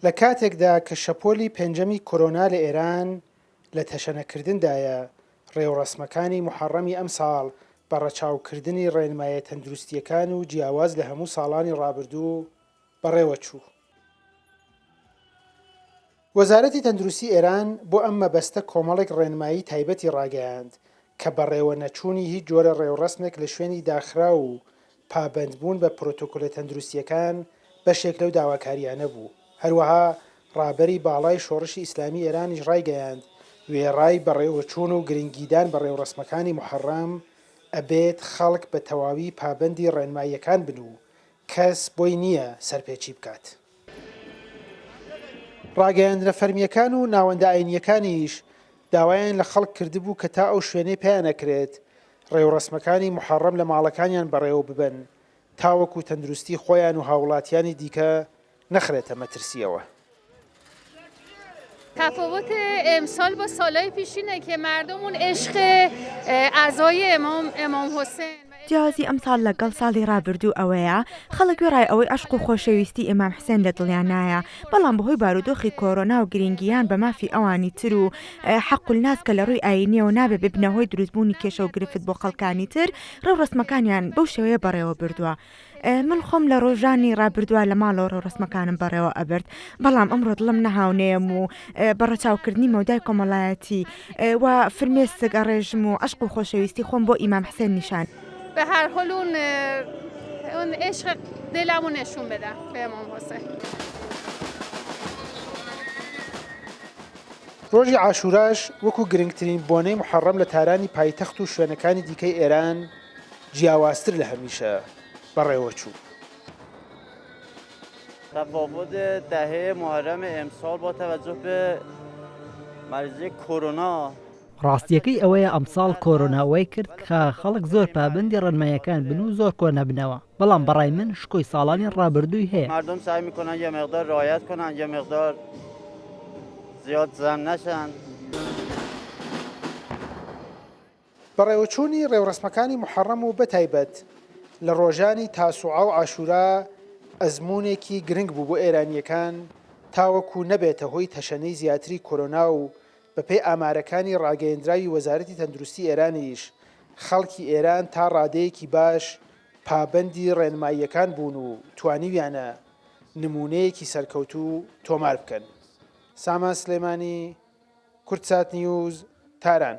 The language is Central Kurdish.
لە کاتێکدا کە شەپۆلی پێنجەمی کۆرۆنا لە ئێران لە تەشەنەکردندایە، ڕێوڕەسمەکانی موحەڕەمی ئەمساڵ بە ڕەچاوکردنی ڕێنمایە تەندروستییەکان و جیاواز لە هەموو ساڵانی ڕابردوو بەڕێوەچوو. وەزارەتی تەندروستی ئێران بۆ ئەم مەبەستە کۆمەڵێک ڕێنمایی تایبەتی ڕاگەیاند کە بەڕێوەنەچوونی هیچ جۆرە ڕێوڕەسمێک لە شوێنی داخراو و پابەندبوون بە پرۆتۆکۆلە تەندروستییەکان بەشێک لەو داواکارییانە بوو. هەروەها ڕابەری باڵای شۆڕشی ئیسلامی ئێرانیش ڕایگەیاند، وێڕای بەڕێوەچوون و گرنگیدان بە ڕێوڕەسمەکانی موحەڕەم، ئەبێت خەڵک بە تەواوی پابەندی ڕێنماییەکان بن و کەس بۆی نییە سەرپێچی بکات. ڕاگەیاندنە فەرمییەکان و ناوەندە ئاینییەکانیش داوایان لە خەڵک کردبوو کە تا ئەو شوێنەی پێیان ئەکرێت ڕێوڕەسمەکانی موحەڕەم لە ماڵەکانیان بەڕێوە ببەن تاوەکو تەندروستی خۆیان و هاووڵاتیانی دیکە نەخرێتە مەترسییەوە. تفاوت امسال با سالهای پیش اینه که مردم اون عشق عزای امام امام حسین جیاوازی ئەمساڵ لەگەڵ ساڵی ڕابردوو ئەوەیە خەڵک وێڕای ئەوەی عەشق و خۆشەویستی ئیمام حسێن لە دڵیانایە بەڵام بەهۆی بارودۆخی کۆرۆنا و گرینگیان بە مافی ئەوانی تر و حەق الناس کە لە ڕووی ئایینیەوە نابێ ببنە هۆی دروستبوونی کێشە و گرفت بۆ خەڵکانی تر ڕێوڕەسمەکانیان بەو شێوەیە بەڕێوە بردووە. من خۆم لە ڕۆژانی ڕابردووە لە ماڵەوە ڕێوڕەسمەکانم بەڕێوە ئەبرد بەڵام ئەمڕۆ دڵم نەهاونەیەم و بە ڕەچاوکردنی مەودای کۆمەڵایەتی و فرمێسک ئەڕێژم و عەشق و خۆشەویستی خۆم بۆ ئیمام حسێن نیشان به هر حال اون اون عشق دلمو نشون بدم به امام حسین. ڕۆژی عاشووراش وەکوو گرنگترین بۆنەی موحەڕەم لە تارانی پایتەخت و شوێنەکانی دیکەی ئێران جیاوازتر لە هەمیشە بەڕێوەچوو. تفاوت دهه محرم امسال با توجه به مریضی کرونا. ڕاستییەکەی ئەوەیە ئەمساڵ کۆرۆنا وای کرد کە خەڵک زۆر پابەندی ڕێنماییەکان بن و زۆر کۆنەبنەوە، بەڵام بەڕای من شکۆی ساڵانی ڕابردووی هەیە. مردم سعی میکنن یه مقدار رعایت کنن یه مقدار زیاد جمع نشن. بەڕێوەچوونی ڕێوڕەسمەکانی موحەڕەم و بەتایبەت لە ڕۆژانی تاسوعا و عاشورا ئەزموونێکی گرنگ بوو بۆ ئێرانییەکان تاوەکو نەبێتە هۆی تەشەنەی زیاتری کۆرۆنا و بەپێی ئامارەکانی ڕاگەیەندراوی وەزارەتی تەندروستی ئێرانیش خەڵکی ئێران تا ڕادەیەکی باش پابەندی ڕێنماییەکان بوون و توانیویانە نموونەیەکی سەرکەوتوو تۆمار بکەن. سامان سلێمانی، کوردسات نیوز، تاران.